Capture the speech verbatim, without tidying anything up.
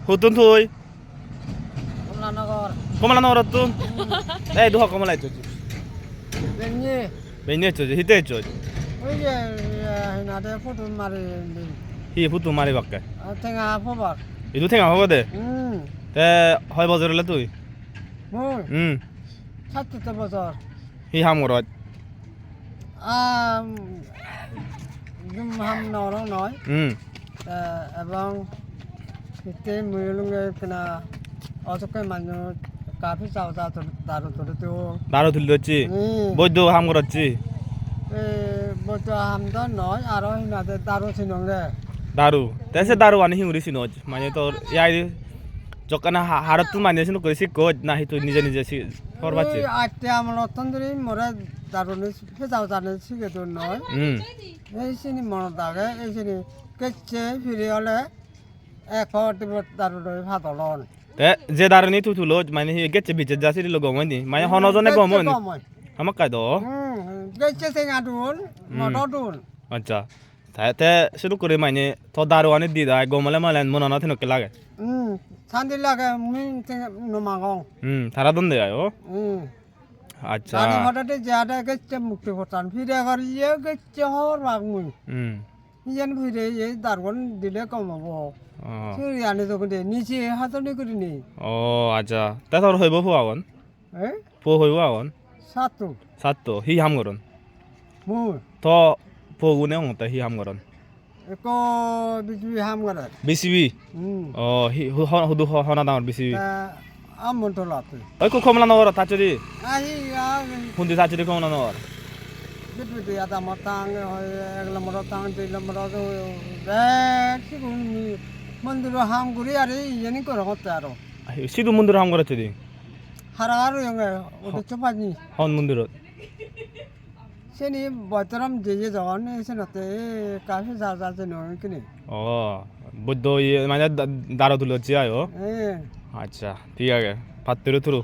Huttun tui? Komlanogor. Komlanogorottun? Hmm. Ei, idu hokko mala ecchoj? Benne. Benne ecchoj, hitte ecchoj? Oi je, eh, hinade photo mari. Hi photo maribakke? Ah, tenga pobar. Idu tenga pobode? Hmm. Te hoi bojor ole tui? Mui? Hmm. Sattotter bojor. Hi ham goroj? Ah, um, ham nw gorong noi. Hmm. Te ebong hitte mui olunge ekkena odokke manuj ekka pisa oja daru tuli don. Daru tuli docchi? Hmm. Boiddo ham gorocchi? Eh, boiddo ham do noi, aro hinade daru sinonge. Daru? Te se daru ani hi guri sinoj? Mane tor yai jokkana ha-, harottun mane sinok guri sikkoj, na hi tui nije nije si-, hobor pacche? Oi, atte amolottun duri more daruni pisa ojani sige don noi. Hmm. Ei sini monot age, ei sini gecche pire ole ek pot pot daru loi padolon. Te je daruni tui tuloj, mane hi gecche bicche ja siri loi gom oini? Mane hono jone gom oini? Gecche gom oi. Hamakkai do? Hmm, gecche tenga dun, hmm, modo dun. Accha. Te, te siduk guri mane to daru ani di dai, gom ole malen monanot henokke lage? Hmm, santi lage, mui tenga no magong. Hmm, tara don de ai o? Hmm. Accha. Gari hodade jade gecche mukti pottan, pire goriye gecche hor bak mui. Hmm. Iyen pire ye daruan dile gom obo. Oh. Suri ani dokke de, nije hajoli gurinei. Oh, accha. Te tor hoibo po agon? Eh? Po hoibo agon? Satto. Satto. Hi ham goron? Mui? To pogune hongotte hi ham goron? Ekko B C B ham gorer. B C B? Hmm. Oh, hi, hu-, ho-, hudu ho-, hona dangor B C B? Ta Amontolat. Oi, ku Komla Nogorot thacchodi? Ahi, ahi. Hundi thacchodi Komla Nogor? Bit bit ya da matang, oi, ek lombor tang, dui lombor, oi, bek sigun mondiro ham guri are iyeni gorongotte aro. Ahi, sidu mondiro ham gorocchodi? Hara aro yonge, odo chopani. Hon mondirot? Seni boitoram jeye jon, senotte ekka pija ja jeno kini. Oh, Buddho iye mane da-, daro tulocche ayo? Eh. Accha, thik age. Patturu turu.